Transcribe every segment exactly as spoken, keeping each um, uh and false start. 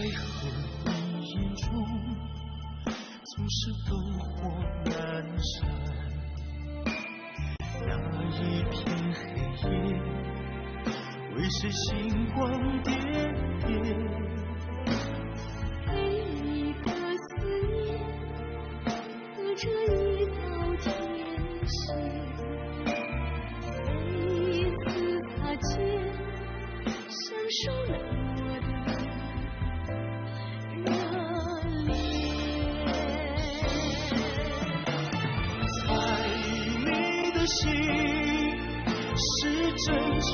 黑昏迷眼中，总是灯火阑珊。那一片黑夜，为谁星光点点？陪你的思念，隔着一道天线，再一次擦肩。 享受冷漠的热烈。猜你的心是真诚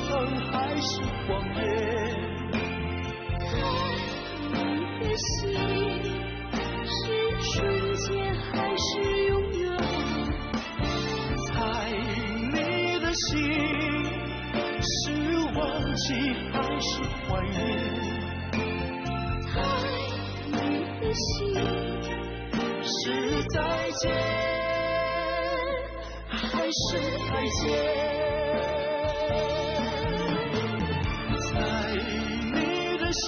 还是谎言？猜你的心是瞬间还是永远？ 猜你的心是忘记还是怀念？猜你的心是再见还是再见？猜你的心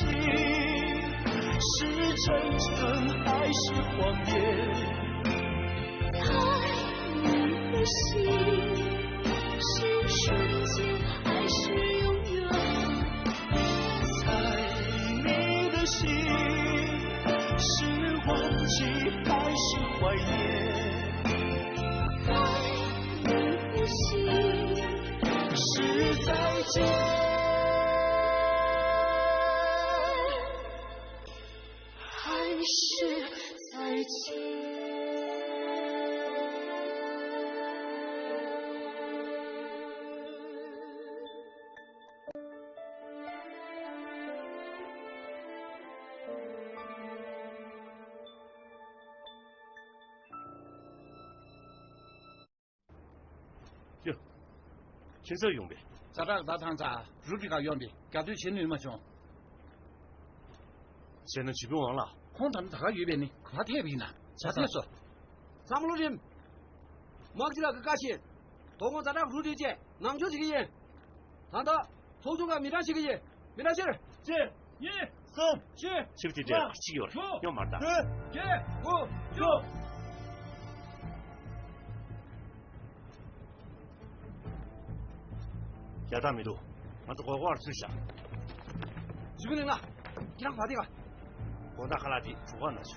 是真诚还是谎言？ 猜你的心是瞬间还是永远？猜你的心是忘记还是怀念？猜你的心是再见 还是再见？ཡ། ཁྱེད་ཚོ་ཡོང་པས། ཛ་དྲག་ད་ཐང་ཚ་རུ་ཏི་ག་ཡོང་པས་རྒྱ་སྟོད་བྱེད་ནུས་མ་བྱུང་། བྱས་ན་ཇུས་པོ་ཝང་ལགས། ཁོང་ད་ནི་ད་ག་ཡོད་པས་ནི་ག་ཐེབས་ཡིན་ན་ཇ་ཐེབས་སོ། བསམ་བློ་རིམ། དམག་སྤྱི་ལགས་ཀྱི་བཀའ་བཞིན། དོ་དགོང་ཛ་དྲག་རུ་ཏི་བཅས་ནང་འཇོག་བྱེད་ཀྱི་ཡིན། ད་ལྟ་ཚོགས་ཆུང་ག་མི་གྲངས་བྱེད་ཀྱི་ཡིན། མི་གྲངས་ཕྱིར། གཅིག་གཉིས། གསུམ། བཞི། ཕྱིར་གྱི་གྲས་གཅིག་ཡོད་རེད། ཉོ་མར་ལྟ། བདུན། བརྒྱད། དགུ། བཅུ། ཡ་ད་མི་འདུག་ང་ཚོ་སྒོར་སྒོར་ཚུད་བཞག་ཇི་མི་ལིན་ལགས། ཁྱེད་རང་བ་དེ་ག་དགོང་དག་ཁ་ལག་དེ་གྲུ་ཁ་ན་བྱུང་།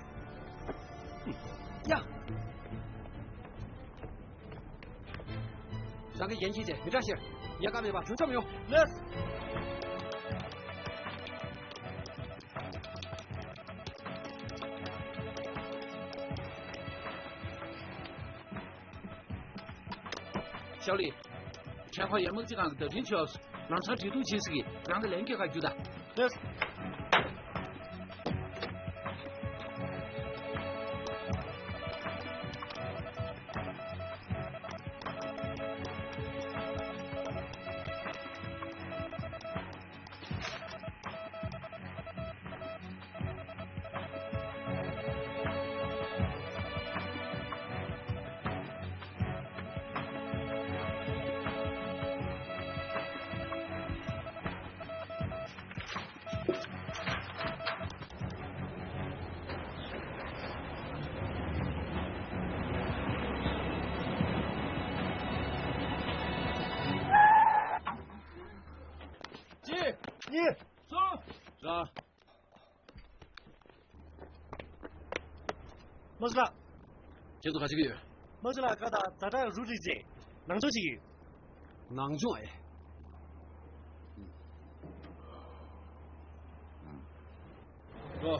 ཡ། རང་གི་ཡན་ཆད་དེ་མི་འདྲ་ཤེར། ཉེན་ཁ་མེད་པ་གྲོན་ཆོག་མི་ཡོང་། ལེས། ཤའོ་ལི། ཁྱེད་ཁོ་ཡ་དམག་སྤྱི་ཁང་གི་བརྡ་འཕྲིན་ཆོག་ལམ་སང་འབྲེལ་གཏུག་བྱེད་ཟེར་གི་རང་གི་ལན་སྐྱེལ་ག་རྒྱུ་ད། ལེས། གཅིག་གཉིས། གསུམ། ར། དམག་སྤྱི་ལགས། ཁྱེད་ཚོ་ག་བྱེད་ཀྱི་ཡོད། དམག་སྤྱི་ལགས། ཀ་ད་ཛ་དྲག་རུ་རིག་རྗེས་ནང་སྦྱོང་བྱེད་ཀྱི་ཡོད། ནང་སྦྱོང་ཨེ། འགྲོ།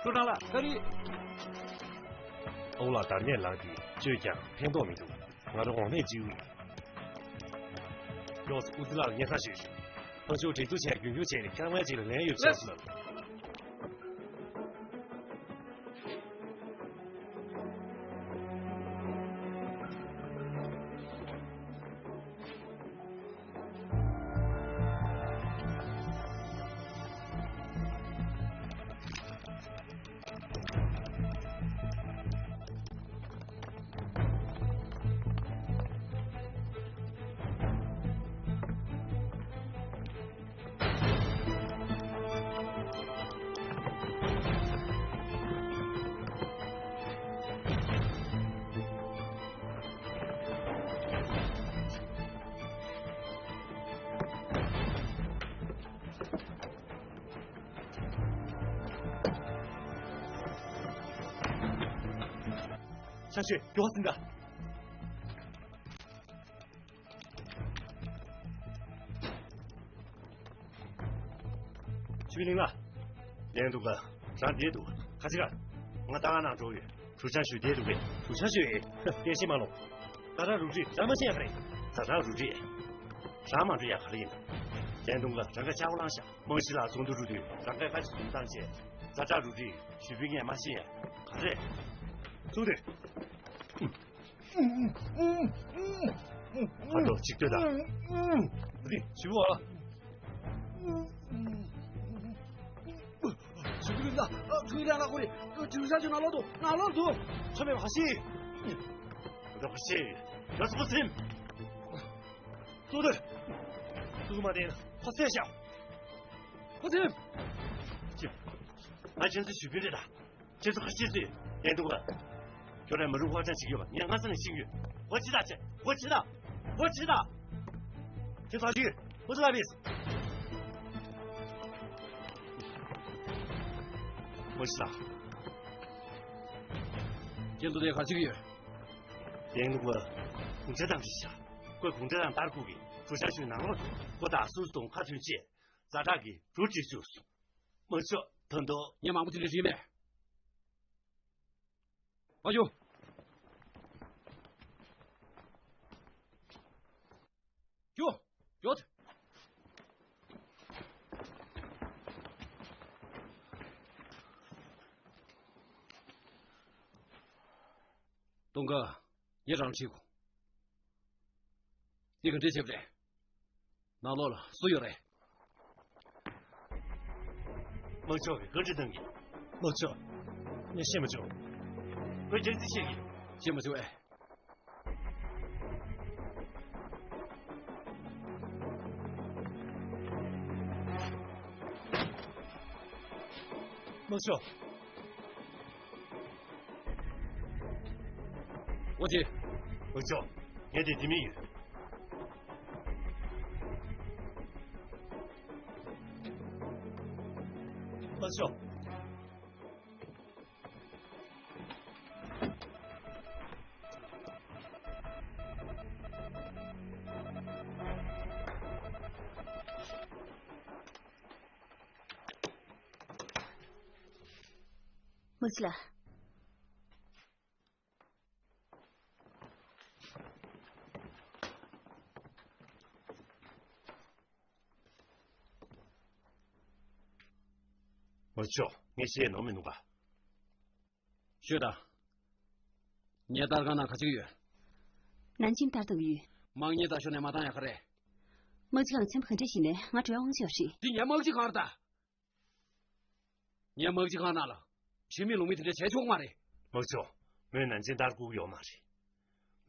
ཀྲུའུ་ཀྲང་ལགས་བཀའ་དྲིན། ཨོ་ལགས། དར་ཉེ་ལགས་ཀྱིས་བཅོས་ཀྱང་ཕན་ཐོགས་མི་འདུག་ང་རང་འོང་ནས་ཅིའུ་ཡིན། ཡོངས་སུ་ཨུ་ཙི་ལགས་ལ་སྙན་སེང་ཞུས་ཤོག་ཕར་ཕྱོགས་འབྲེལ་གཏུག་བྱས་རྒྱུན་འཁྱོངས་བྱས་ནས་འཆར་ངན་ཅིག་ལ་ལན་ཡོད་པ་བྱས་སོང་། ཆ་ཤོས་མགྱོགས་ཟིན་ག། ཆུ་གླིང་ལ། ལན་འདུག་ག། རང་བསྡད་འདུག་ག། ཅི་ག། ང་ད་ག་ནང་འགྲོ་ཡོད། གྲུ་ཆང་ཞུ་བསྡད་འདུག་གས། གྲུ་ཆང་ཞུ་ཡོད། བསྟན་བཤིག་མ་ལོག། ད་རང་རུ་ཁྲིད་རང་མ་ཤེས་ཡ་ག་རེད། ད་རང་རུ་ཁྲིད། རང་མ་འགྲོ་ཡ་ག་རེ་ཡིན། ལན་འདུག་ག། རང་ག་ཆག་ལངས་ཤག། མང་ཞིག་ལ་ཚོགས་འདུ་རུ་དུས་རང་ག་ཁ་ཅིག་ཟུམ་བཏང་བྱས། ཛ་དྲག་རུ་ཁྲིད་ཞུ་བི་ངས་མ་ཤེས་ཡ་ག་རེད། ཚུགས་དུས། ཁ་དོག་གཅིག་ལྟོས་དང་། འདི་ཞུ་བ། ཞུ་གི་རེད་ད། ཚུགས་རང་ལ་ཁོ་རེ། དྲིལ་ས་ཅུ་ནང་ལོག་ཏུ་ནང་ལོག་ཏུ། ཆོ་མེད་ཕ་ཤི། ད་ཕ་ཤི། ཡོད་ཚོ་ཚིམ། ཚུགས་དུ། ཚུགས་མ་བསྡད་ན་ཁོ་བསད་ཤག། ཁོ་ཚིམ། ཅི། ང་ཁྱེད་ཚོ་ཞུ་གི་རེད་ད། ཁྱེད་ཚོ་ཁ་ཤས་ཚོས་བསྟན་འདུག་ག། ཁྱོད་རང་མི་རུ་ཧོ་ཅང་ཞིག་ཡོད་པ་ངས་སྔ་ས་ནས་ཤེས་ཀྱི་ཡོད། ཧོ་ཅི་ད་ཅེ། ཧོ་ཅི་ད། ཧོ་ཅི་ད། ཁྱེད་ཚོ་ཞིག་ཧོ་ཅི་ད་མིས། ཧོ་ཅི་ད། ཁྱེད་ཚོ་དེ་ག་ཅིག་ཡོད། བསྟན་འདུག་ག། གུང་ཁྲན་ཏང་ཞིག་བྱ། ཁོས་གུང་ཁྲན་ཏང་ལྟར་སྐུག་གི་གྲུ་ཆ་ཞུས་ནང་ལོགས་སུ་ཁོ་དང་སུ་སྟོང་ཁ་མཐུན་བྱས། ཛ་དྲག་གི་གྲུ་བྲིས་བཅུག་སོང་། མ་ཆོག་ད་དུང་། ངས་མང་པོ་དེ་འདྲ་རིག་མེད། ཨ་ཡོ། ཡོ། ཡོད། སྟོང་ཁ། ངས་རང་ཁྲིད་གོ། འདི་ག་འདྲས་བྱེད་པ་རེད། ནང་ལོགས་ལ་སུ་ཡོད་རེད། དམག་ཕྱོགས་ཀྱིས་བཀའ་འདྲི་གནང་གི། དམག་ཕྱོགས། ངས་ཤེས་མ་བྱུང་། ཁོས་རྒྱག་རྩིས་བཤད་ཀྱི། ཤེས་མ་བྱུང་ཨེ། དམག་ཕྱོགས། ཨོ་ཅེ། ཨོ་ཅོ། ངས་དེ་དེ་མིན་ཡོད། ཨོ་ཅོ། མི་ཚེ་ལ། ངོ་ཆོག་ངས་བཤད་ནོར་མི་འདུག་ག། ཤོད་དང་། ངའི་ལྟར་གང་ན་ག་ཅིག་ཡོད། ནན་ཅིང་ལྟར་དུ་ཡོད། དམག་ཉེས་ད་ཤོད་ནས་མ་བཏང་ཡ་ག་རེད། དམག་སྤྱི་ཁང་ཚན་པ་ག་འདྲ་ཞིག་ནས་ང་བྲོས་དབང་ཆ་ཡོད་རེད། འདི་ངའི་དམག་སྤྱི་ཁང་རེད་ད། ངའི་དམག་སྤྱི་ཁང་ནང་ལ་ཁྲིམས་མེད་ལུགས་མེད་དེ་འདྲ་བྱས་ཆོག་མ་རེད། དམག་ཆོག་མོས་ནན་ཅིང་ལྟར་སྒུག་ཡོད་མ་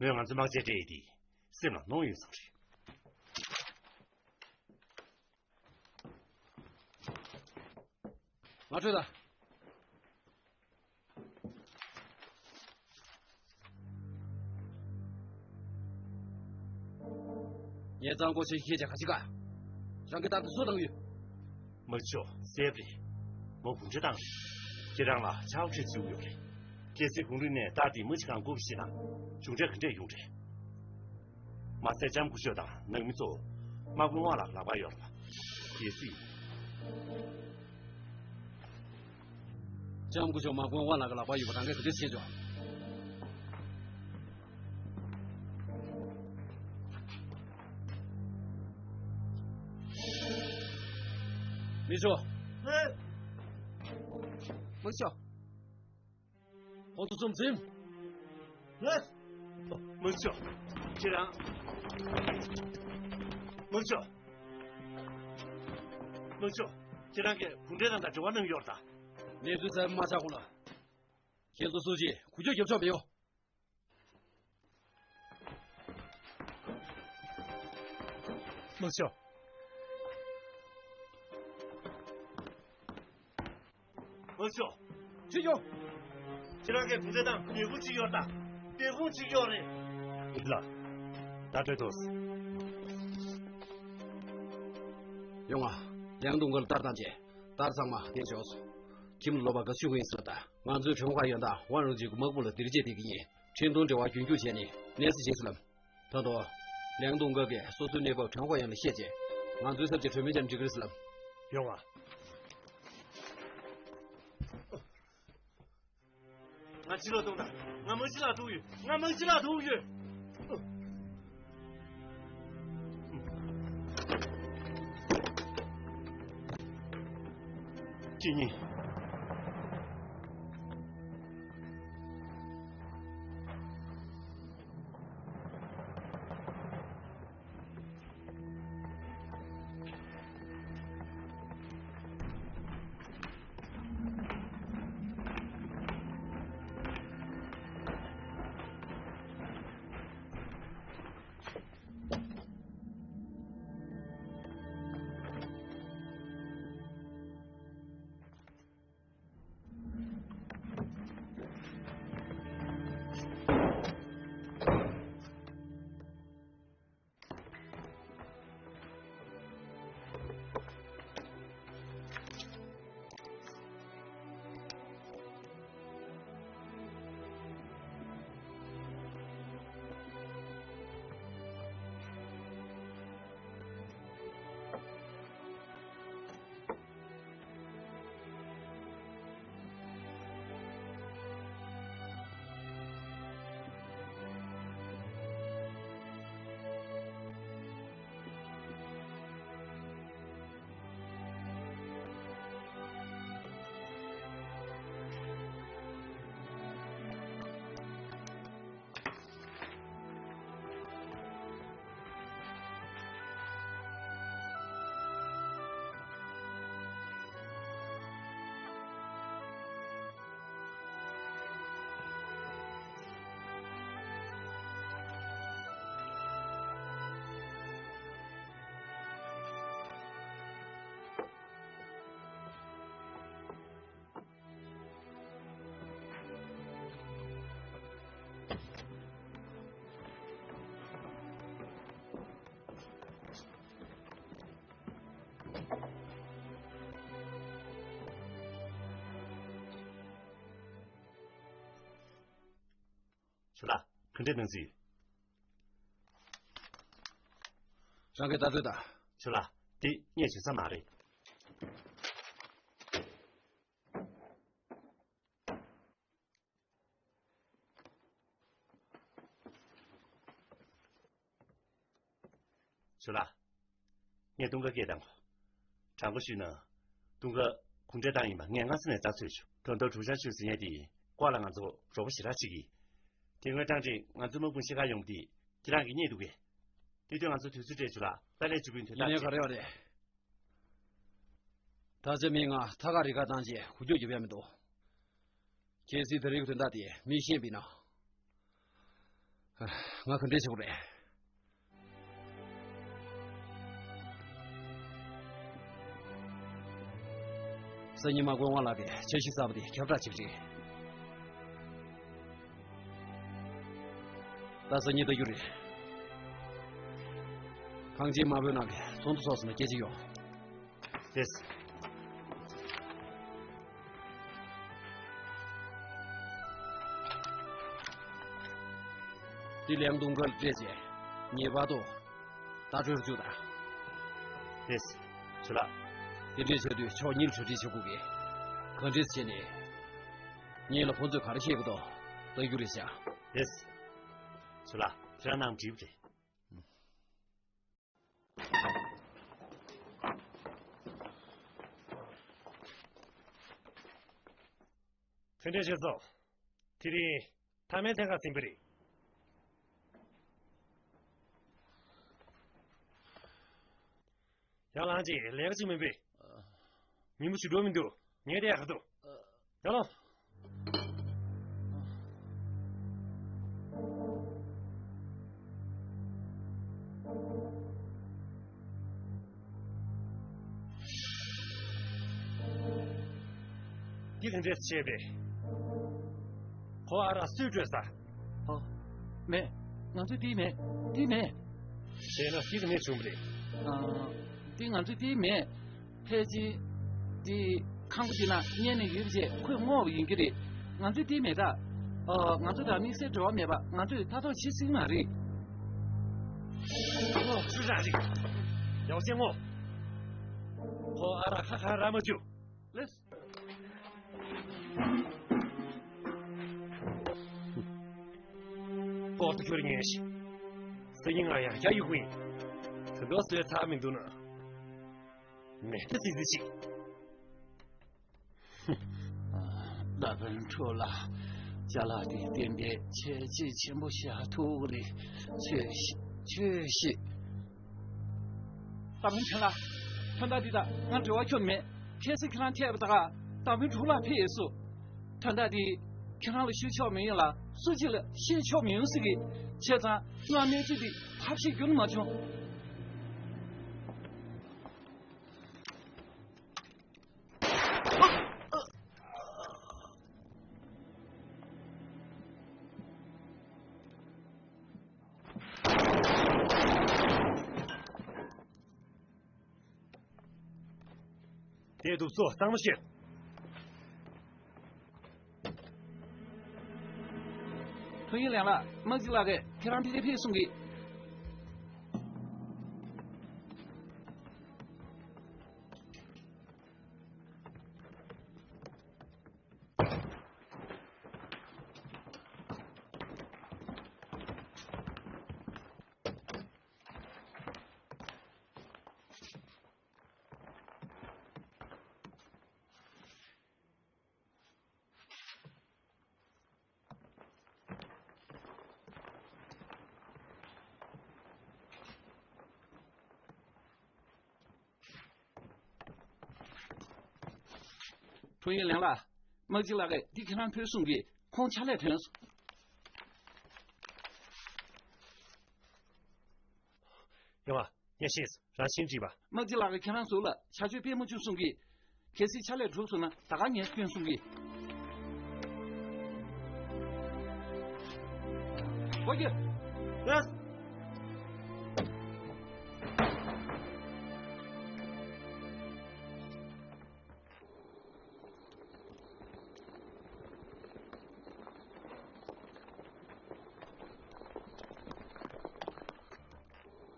རེད། མོས་ང་ཚོ་དམག་ཆས་སྤྲད་ཡས་དེ་སེམས་ལ་གནོང་ཡོད་ཙང་རེད། ང་ཁྲོས་ད། ངས་གཙང་པོ་ཆེ་ཁྱེད་ཅག་ག་ཅི་ག། རང་གི་ལྟར་དུ་སུ་བཏང་ཡོད། མ་ཆོག་སེབ་རེད། མོ་གུང་ཁྲན་ཏང་རེད། ཁྱེད་རང་ལ་ཆའོ་ཁྲི་བརྩིའུ་ཡོད་རེད། གལ་སྲིད་གུང་རིང་ནས་ཏཱ་ཏི་མི་གཅིག་གང་སྒུག་ཤེས་ན་བྱུང་འབྲས་ག་འདྲས་ཡོང་རེད། མ་ཟད་ལྕམ་སྐུ་ཞབས་དང་ནང་མི་ཚོ་དམག་དཔོན་དབང་ལགས་ལག་པར་ཡོད་རེད་པ། གལ་སྲིད། ལྕམ་སྐུ་ཞབས་དམག་དཔོན་དབང་ལགས་ཀྱི་ལག་པར་ཡོད་པ་རང་གིས་ག་འདྲས་ཤེས་ཆོག་མི་ཤོག་མི་ཤོག་ཁོང་ཚོ་ཚུར་འཛིན། ལགས། མི་ཤོག་ཁྱེད་རང་། མི་ཤོག་མི་ཤོག་ཁྱེད་རང་གིས་གུང་ཁྲན་ཏང་དང་འབྲེལ་བ་གནང་ཡོད་ད། གནས་ཚུལ་གསར་པ་མ་ཆགས་གོང་ལ། ཁྱེད་ཚོ་སུ་གཅིག་འགུལ་སྐྱོད་རྒྱབ་ཆོག་མི་ཡོང་། དམག་ཤོག་དམག་ཤོག་ཁྲིད་ཡོང་། ཁྱེད་རང་གིས་གུང་ཁྲན་ཏང་ཉེས་ཁུངས་གཅིག་ཡོད་ད། བདེན་དཔུང་གཅིག་ཡོད་རེད། ལགས། ད་གྲོས་ཐོག་ཡོང་ང་། ལིའང་ཏུང་ཀར་ལྟར་བཏང་རྗེས་ལྟར་ཚང་མ་བསྟན་ཆོག་སོང་། ཁྱིམ་ལ་ལོག་པ་ག་ཚོད་ཀྱི་ཡིན་ཟེར་ད། ང་ཚོའི་དྲུང་ཁག་ཡོན་བདག་ཝང་རུང་ཅིག་གི་དམག་དཔུང་ལ་སྡིགས་རྒྱག་བསྡད་ཀྱི་ཡིན། འཕྲིན་གཏོང་འབྲེལ་བ་རྒྱུན་སྐྱོང་བྱས་ནས་གནས་ཚུལ་ཇི་སྲིད་ལམ། ད་དུང་། ལེང་ཏུང་ཀ་གིས་སོ་སོའི་གནས་བབ་ཁྲང་ཧོ་ཡང་ལ་བཤད་རྗེས། ང་ཚོའི་ཚབ་ཀྱི་གྲོས་མོལ་བྱས་ན་འགྲིག་གི་རེད་ཟེར་ལབ། ཡོང་བ། ང་ཕྱི་ལོགས་གཏོང་དང་། ང་མ་ཕྱི་ལ་ཐུག་ཡོད། ང་མ་ཕྱི་ལ་ཐུག་ཡོད། ཅི་ཉིན། ཆུ་ལགས། ག་འདྲས་གནང་རྩིས་ཡོད། རང་གི་ལྟ་ཚུལ་དང་། ཆུ་ལགས། འདི་ངས་བྱེད་ས་མ་རེད། ཆུ་ལགས། ངས་ཏུང་ཀ་སྐད་བཏང་གོ། དྲང་པོ་ཞུས་ན། ཏུང་ཀ་གུང་ཁྲན་ཏང་ཡིན་པ་ངས་སྔ་ས་ནས་རྩ་ཆོད་བྱུང་། ད་དུང་ཀྲུའུ་ཞང་ཆོས་ཟེར་མཁན་དེ་ཀོ་ལ་ང་ཚོ་རོགས་པ་ཞེ་དྲག་བྱེད་ཀྱི་ཡིན། དེ་སྔོན་ཀྲང་ཀྲིག་ང་ཚོའི་དམག་དཔུང་ཤི་ཁར་ཡོང་དུས་ཁྱེད་རང་གིས་རྙེད་འདུག་གས། དེ་དུས་ང་ཚོ་དུས་ཚོད་སྤྲད་བྱུང་ལ་ཏཱ་ལའི་ཅུས་པུའུ་དོན་དག་ཡིན་ནའི་ག་རེ་བ་རེད། ད་ཆ་མི་ང་ཐ་ཁ་རི་ཁ་བཏང་རྗེས་འུ་ཅག་རྒྱབ་ཡ་མི་འདུག་གལ་སྲིད་དེ་རིང་གི་དོན་དག་དེ་མི་ཤེས་པས་ན། ང་ག་འདྲས་བྱེད་དགོས་རེད། སང་ཉིན་མ་དགོན་དབང་ལགས་ཀྱིས་འཆར་གཞི་གསར་པ་དེ་ཁྱབ་བསྒྲགས་བྱེད་ཀྱི་རེད། ད་སང་ཉིན་ལྟ་རྒྱུ་རེད། གངས་ཅན་དམར་པོའི་ནང་གི་ཚོགས་འདུ་ཚོགས་སོང་ན་སྐད་ཆ་ཡོང་། རེད། འདི་ལན་ཏུང་ཀ་ལ་སྤྲད་རྗེས་ངེས་པར་དུ་ལྟ་གྲོལ་བཅུག་དང་། རེད། ཆུ་ལགས། དེ་འདྲས་བྱས་དུས་ཕྱོགས་གཉིས་ལ་གྲ་སྒྲིག་བྱེད་དགོས་གི། ག་འདྲས་བྱས་ནས། ངེད་ལ་ཁོང་ཚོས་ག་རེ་བཤད་ཀྱི་འདུག་ལྟ་རྒྱུ་རེད་ཤག་རེད། ཆུ་ལགས། ཁྱེད་རང་ནང་འགྲིག་པ་རེད། ཕན་འབྲས་ཆེ་སོང་། དེ་རིང་མཐའ་མའི་ཐེངས་ཁ་ཟིན་པ་རེད། ཡར་ལངས་ཅིག་ལས་ཀ་ཅིག་མིན་པས། ཉིན་མོ་ཞིག་འགྲོ་མི་འདུག་ངས་བལྟས་ཡག་འདུག་ཡར་ལོངས། འདི་ག་འདྲས་བྱས་པས། ཁོ་ཨ་རག་སུས་སྤྲོད་ས། ཨ། མེད། ང་ཚོས་འདི་མེད། འདི་མེད། བྱས་ན་འདི་ག་ནས་བྱུང་བ་རེད། ཨ། འདི་ང་ཚོས་འདི་མེད། ཕལ་ཆེར། འདི་ཁང་པ་འདི་ན་བསྙལ་ནས་ཡོད་པ་བྱས་ཁོས་བསྔོགས་པ་ཡིན་གྱི་རེད། ང་ཚོས་འདི་མེད་ད། ཨ། ང་ཚོ་དང་དམིགས་བསལ་འབྲེལ་བ་མེད་པ། ང་ཚོས་ལྟ་རྟོག་བྱེད་སྲིད་མ་རེད། ཨོ། སུ་རང་རེད། ཡའོ་ཅན་ཨོ། ཁོ་ཨ་ར་ཧ་ཧ་ར་མ་རྒྱུ། ལེས། ཨོ་ཏུ་ཁྱོད་ངན་ཞིག་སེ་ཉིན་ང་ཡང་བསྐྱར་ཡོང་གི་ཡིན། དེ་འདྲ་བཟོས་ཚར་མི་འདུག་ན། མེད་ད་སི་སི་ཞིག་ད་ཕན་ཁྲོ་ལ། ཅ་ལག་དེ་ཏན་ཏན་ཁྱད་ཆོས་ཆེན་པོ་ཤ་ཐུག་རེད། ཆོས་ཤིག་ཆོས་ཤིག་ད་ཕན་ཁྲོ་ལ། ཁྱོད་ད་འདི་དང་ང་འབྲེལ་བ་ཁྱོད་མེད། གལ་སྲིད་ཁྱེད་རང་ཐད་པ་ད་ག་ད་ཕན་ཁྲོ་ལ་ཕེབས་སོ། ད་ད་དེ་ཁྱེད་རང་ལ་ཞུ་ཆོག་མི་ཡོང་ལ། སུ་གཅིག་ལ་བཤད་ཆོག་མི་ཡོང་ཟེར་གི། བྱས་ཙང་ང་གནས་ཚུལ་འདི་ཐབས་ཤེས་རྒྱུན་མ་བྱུང་། དེ་དུ་ཚོ་གཙང་མ་བཤད། ཐུའུ་ཡུན་ལན་ལགས། དམག་སྤྱི་ལགས་ཀྱིས་ཁྱེད་རང་འདིར་ཕེབས་གསུང་གི། ཐུའུ་ཡུན་ལན་ལགས། དམག་སྤྱི་ལགས་ཀྱིས་འདི་ཁྱེད་རང་ཕུལ་གསུང་གི། ཁོང་ཕྱག་ལས་ཐོན་སོང་། ཡ་མ། ཡ་ཤེས། རང་བཞིན་བྲིས་པ། དམག་སྤྱི་ལགས་ཀྱིས་ཁྱེད་རང་ཟུར་ལ་བྱ་སྤྱོད་སྤེལ་མ་བཅུག་གསུང་གི། གལ་སྲིད་ཕྱག་ལས་གྲུབ་སོང་ན་ད་ག་ངས་སྐྱོན་གསུང་གི། ཨོ་ཀེ། ཡེས།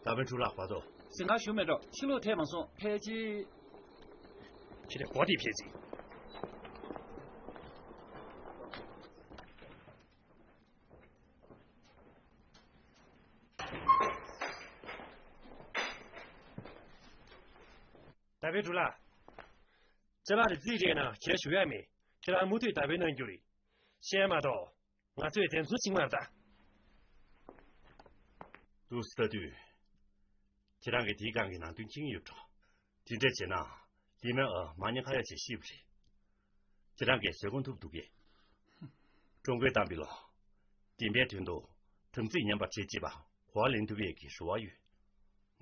ད་ཕན་ཕྲུག་ལགས་བར་དོ། ཟིན་ཁང་ཞུ་མེད་འགྲོ། ཕྱི་ལོགས་ཐད་མ་སོང་། ཕལ་ཆེར། ཁྱེད་རང་གོ་དེ་ཕལ་ཆེར། ད་ཕན་ཕྲུག་ལགས། ཅ་ལག་དེ་རྩིས་རེད་ན་ཁྱེད་ཞུ་ཡ་མེད། ཁྱེད་རང་མུ་མཐུད་ད་ཕན་གནང་རྒྱུ་རེད། ཤེས་མ་གཏོགས། ང་ཚོས་དེ་ཚོ་ཅིག་མ་ལྟ། ཏུ་སི་ལྟ་དུས། ཁྱེད་རང་གིས་དེའི་སྒང་གི་ནང་དོན་མཁྱེན་ཡོད་འགྲོ། དེ་འདྲ་བྱས་ན། ལི་མེ་ཨ་མ་ཉེས་ཁ་ཡ་བྱེད་ཤེས་པ་རེད། ཁྱེད་རང་གིས་བཟོད་སྒོམ་ཐུབ་འདུག་གས། ཀྲུང་གོའི་གཏམ་དཔེ་ལ། བདེན་པའི་དོན་དུ། དམ་ཚིག་ཉམས་པར་བྱེད་ཅེས་པ། གོ་བ་ལེན་ཐུབ་ཡས་ཀྱི་རེ་བ་ཡོད།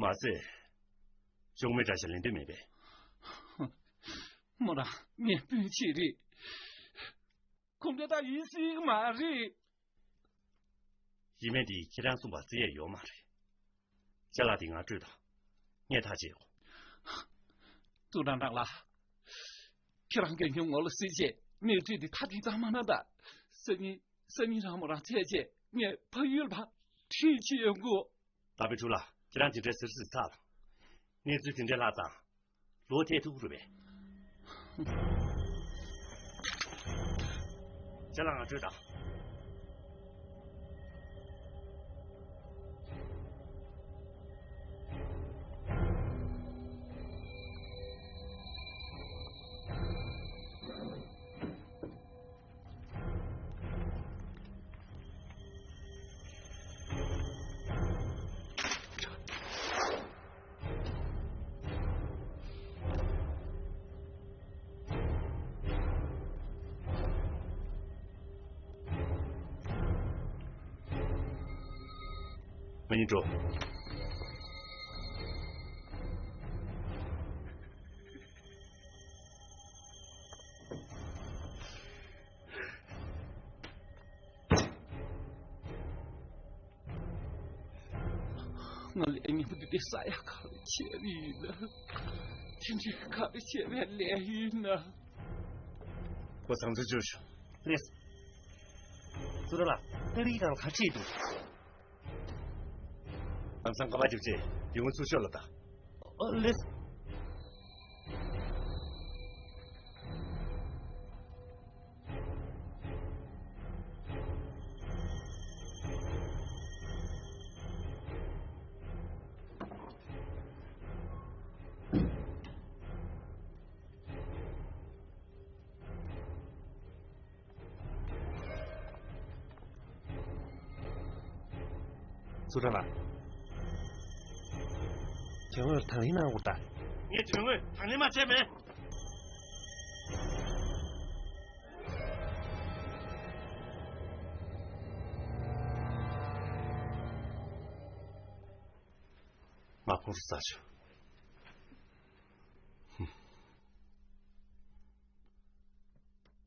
མ་ཟད། གཅུང་མོའི་དགྲ་ཤ་ལེན་འདོད་མེད་པས། མོ་རང་ངའི་སྤུན་མཆེད་རེད། ཁོང་ཁྲོ་ད་ཡིན་སྲིད་མ་རེད། ཡིན་མིན་དེ་ཁྱེད་རང་གསུངས་པ་བརྩི་ཡས་ཡོད་མ་རེད། ཅ་ལག་དེ་ང་སྤྲོད་དང་། ངས་ཐག་བཅད་ཡོང་། ཏུའུ་ཀྲང་ཀྲང་ལགས། ཁྱེད་རང་གིས་ཉོན་མོངས་ལ་གཟིགས་བྱས་གནས་ཚུལ་འདི་ཐ་དད་ཙམ་མ་གནང་དང་། སང་ཉིན། སང་ཉིན་རང་མོ་རང་འཚོལ་བྱས་ངས་ཕ་ཡུལ་ལ་ཕར་ཁྲིད་ཅིག་ཡོང་དགོས། ད་པའི་ཕྲུག་ལགས། ཁྱེད་རང་དེ་འདྲའི་ཟེར་སྲིད་ཚར་ལ། གནས་ཚུལ་དེ་འདྲའི་ལྷག་ཙང་། ལོག་ཐེབས་ཐུབ་ཀྱི་རེད་པས། ཅ་ལག་ང་སྤྲོད་དང་། ང་གཉིས་འགྲོ། ང་ལས་ཉིན་པོ་འདི་འདྲའི་ས་ཡ་ག་རེ་བྱས་པ་ཡིན་ན། དེ་འདྲའི་ག་རེ་བྱས་པའི་ལས་ཡིན་ན། ཁོ་ཚང་ཚོད་བཅུག་ཤོག་ལེས། ཙུ་ར་ལགས། ཏ་རིའི་སྒང་ག་བྱེད་འདུག་ལམ་སང་ཀ་པ་རྒྱབ་རྗེས་ལིའུ་ཚུར་ཤོག་ལབ་དང་། ཨ། ལེས། ཙུ་ཀྲང་ལགས། དོན་དངོས་དང་ལེན་གནང་དགོས་ད། ངས་དོན་དངོས་དང་ལེན་མ་བྱས་མེད། ང་ཁོང་ཁྲོ་ཟ་བྱུང་།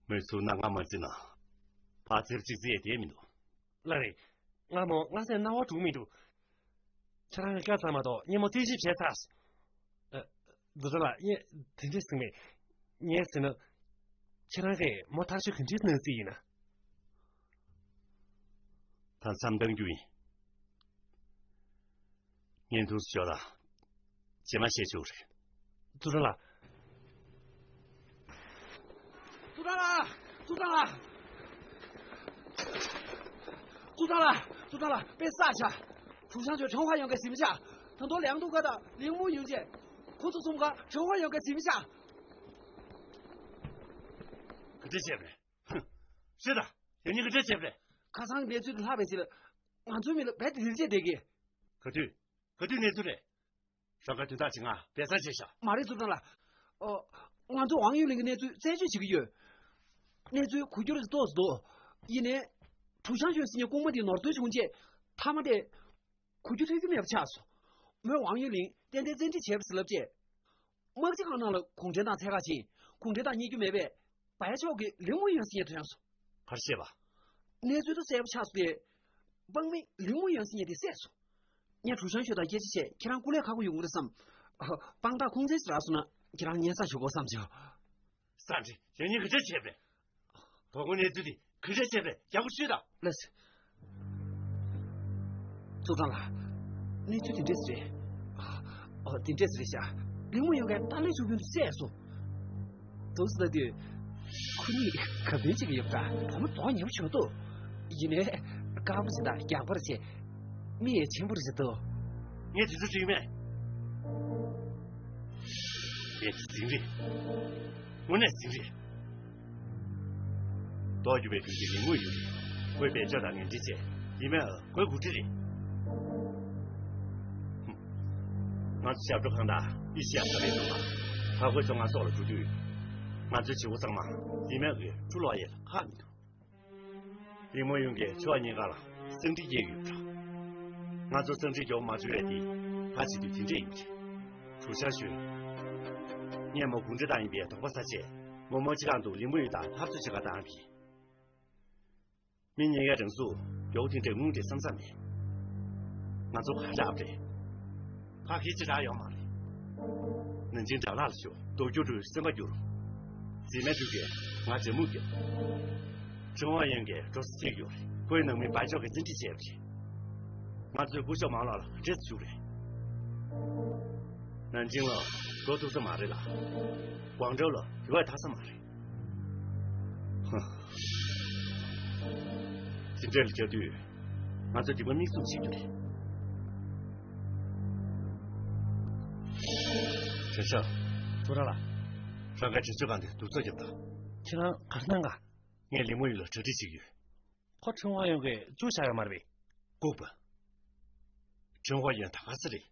མོས་ཚུར་གནང་ང་མ་བརྩིས་ན། ཕར་ཚུར་གཅིག་བརྩི་ཡས་བསྡད་མི་འདུག་ལགས་རེད། ང་མོ་སྔ་སེ་རྣ་བ་འགྲོ་མི་འདུག་ཁྱེད་རང་གི་སྐད་ཙམ་མ་གཏོགས་སྙན་མོ་རྩད་གཅོད་བྱས་ཚར། ཨ། རྡོ་རྗེ་ལགས། ངས་དེ་འདྲས་ཟེར་མེད། ངས་ཟེར་ན། ཁྱེད་རང་གིས་མོ་ཐག་གཅོད་ག་འདྲས་གནང་རྩིས་ཡིན་ན། ད་མཚམས་འདང་རྒྱུ་ཡིན། བརྙན་ཐུང་སུ་ཤོག་ལ། རྗེས་མ་བཤད་ཆོག་རེད། ཙུ་ཀྲང་ལགས། ཙུ་ཀྲང་ལགས། ཙུ་ཀྲང་ལགས། ཙུ་ཀྲང་ལགས། ཙུ་ཀྲང་ལགས། དཔེ་བསགས་བྱ། ཁྲུའུ་ཞང་ཆོས་ཁྲང་ཧྭ་ཡོང་གི་གཟིམ་ཤག་ད་དུང་ལིའང་ཏུང་ཀ་དང་ལིང་མུའུ་ཡུན་བཅས། ཁོ་ཚོ་གསུམ་ཀ་ཁྲང་ཧྭ་ཡོང་གི་གཟིམ་ཤག་ག་འདྲ་བྱས་པ་རེད། ཧུམ། ཤོད་དང་། ཡང་སྙིང་ག་འདྲ་བྱས་པ་རེད། ཁ་སང་གི་གནས་ཚུལ་དེ་ལྷག་པའི་ཕྱིར། ང་ཚོའི་མི་ལ་རྦད་དེ་ལན་བྱས་བསྡད་ཀྱི། ག་དུས། ག་དུས་གནས་ཚུལ་རེད། རང་དགའ་དོན་དག་བྱེད་ང་བེ་ས་བྱས་ཤག་མ་རེད་ཙུ་ཀྲང་ལགས། ཨོ། ང་ཚོ་ཝང་ཡུན་ལིང་གི་གནས་ཚུལ་རྩད་གཅོད་བྱེད་ཀྱི་ཡོད། གནས་ཚུལ་གོ་རྒྱུ་རེ་ཏོག་ཙམ་འདུག་ཡིན་ནའི། ཁྲུའུ་ཞང་ཞུན་ཟེར་མཁན་ལྐུགས་མ་དེ་ནོར་འཁྲུལ་བྱུང་རྗེས། མཐའ་མ་དེ། གོ་རྒྱུ་ཐོས་རྒྱུ་མེད་པ་ཆགས་སོང་། མོས་ཝང་ཡུན་ལིང་ཏན་ཏན་བཙན་ཁྲིད་བྱས་པ་ཟེར་ལབ་རྗེས། དམག་སྤྱི་ཁང་ནང་ལ་གུང་ཁྲན་ཏང་ཚད་བཀག་ཕྱིན། གུང་ཁྲན་ཏང་རྙེད་རྒྱུ་མེད་པས། བ་ཡ་ཕྱོགས་ཀྱི་ལིང་མུའུ་ཡོན་ཟེར་མཁན་དེ་ཐོན་སོང་། ག་རེ་བཤད་པ། གནས་ཚུལ་དེ་གསལ་པོ་ཆགས་སོང་སྟེ། དཔང་མི་ལིང་མུའུ་ཡོན་ཟེར་མཁན་དེ་བསད་སོང་། ངས་ཁྲུའུ་ཞང་ཞུན་དང་སྐད་ཆ་བཤད། ཁྱེད་རང་སྐུ་ལས་ཁག་པོ་ཡོང་གི་རེད་བསམ། དཔང་རྟགས་ཁུངས་བཙན་ཞིག་རག་སོང་ན་ཁྱེད་རང་སྙན་སེང་ཞུ་དགོས་བསམ་བྱུང་། སང་ཁྲི་ཡང་སྙིང་གི་འདྲ་བྱས་པས། དོ་དགོང་གནས་ཚུལ་འདི་ག་འདྲ་བྱས་པས་ཡག་པོ་ཤོད་དང་། ལགས་སོ། ཙུ་ཀྲང་ལགས། གནས་ཚུལ་དེ་འདྲས་རེད། ཨ། ཨོ། དེ་འདྲས་རེད་ཤག་ལིང་མུའུ་ཡོན་གྱིས་ཏཱ་ལའི་ཚུགས་རྒྱུན་དུ་བསད་སོང་། འདུག་སེ་ལྟ་དུས། ཁོ་གཉིས་ག་བལ་ཅིག་ཡོད་པ་འདྲ། བུ་མོ་གདོང་ཉེ་པོ་བྱུང་འདུག་ཡིན་ནའི། དཀར་པོ་ཞིག་དང་རྒྱགས་པ་རེད་བྱས། མི་ཡང་ཆེན་པོ་རེད་འདུག་ངས་དུས་ཚོད་བྱེད་ཀྱི་མེད། ངས་འཛིང་རེད། དངོས་གནས་འཛིང་རེད། མདོག་འགྱུར་བའི་དུས་ཀྱི་ལིང་མུའུ་ཡོན། ཁོའི་བེད་སྤྱོད་དང་ངན་འབྲེལ་བཅས། ཡིན་མིན་ཨ་ཁོའི་འགོ་ཁྲིད་རེད། ཧུམ། ང་ཚོ་ཞབས་བྲོ་ཁང་དང་ཨེ་ཤི་ཡ་ས་གནས་ཚོགས་པ། ཧ་ཁོའི་ཚོ་ང་སོགས་ལ་འགྲོ་དུས། ང་ཚོའི་བྱེད་སྒོ་ཚང་མ་ཡིན་མིན་ཨ་ཁུ་ལོ་ཡེ་ལ་ཁག་མི་འདུག་ལིང་མུའུ་ཡོན་གྱིས་ཕྱོགས་གཉིས་ཀ་ལ་སེང་ཁྲི་བཀལ་ཡོད་པ་འདྲ། ང་ཚོ་སེང་ཁྲི་མགྱོགས་མ་འཇུ་བས་དེ་ཕར་བྱེད་དུས་དེ་འདྲས་ཡིན་གྱི། ཁྲུའུ་ཞང་ཞུན། ངས་མོ་གུང་ཁྲན་ཏང་ཡིན་པའི་དོགས་པ་ཟ་བྱས། མོ་མོ་ཅི་གང་འདུག་ལིང་མུའུ་ཡོན་དང་འཐབ་རྩོད་བྱེད་ག་བཏང་བ་ཡིན། མི་གཉིས་ཀའི་རང་ཚུགས་མགྱོགས་དེ་འདྲས་རྔུལ་འདྲས་བསམ་ས་མེད། ང་ཚོ་ག་འདྲ་ཨབ་རེད། ཕ་གི་ཅི་དྲག་ཡོང་མ་རེད། ནན་ཅིང་དགྲ་ལག་ལ་ཤོག་རྡོ་སྐྱོ་གྲུའི་སེམས་པ་འགྱུར། འཛིན་མའི་དུས་ཀྱིས་ང་འདྲེ་མུག་བརྒྱབ། ཁྲིན་ཧྭ་ཡོན་གྱི་གྲོ་སོ་བརྩིགས་ཡོད་རེད། ཁོའི་ནང་མི་བའི་ཕྱོགས་ཀྱིས་བཙན་ཁྲིད་བྱས་པ་རེད། ང་ཚོའི་སྐུ་ཞབས་མང་ལགས་ལ་འདྲེ་ཚུགས་རེད། ནན་ཅིང་ལ་འགྲོ་ཐུབ་ས་མ་རེད་ལ། ཀོང་ཀྲོའུ་ལ་འགྱུར་བ་ཐར་ས་མ་རེད། ཧ། དེ་འདྲ་ལ་བྱ་དུས། ང་ཚོ་སྡིག་པ་མིག་བཙུམ་བྱེད་རྒྱུ་རེད། དྲན་ཤག་ཙུ་ཀྲང་ལགས། རང་གིས་དྲན་གསོ་ཁང་དེ་གདུག་རྩུབ་རྒྱབ་དང་། ཁྱེད་རང་ག་རེ་གནང་ག་ངས་ལིང་མུའུ་ཡོན་ལ་གྲ་སྒྲིག་བྱེད་ཀྱི་ཡོད། ཁོ་ཁྲིན་ཧྭ་ཡོན་གྱིས་བཙུགས་བཞག་ཡོད་མ་རེད་པས། ལྐུགས་པ། ཁྲིན་ཧྭ་ཡོན་ད་ག་ས་རེད།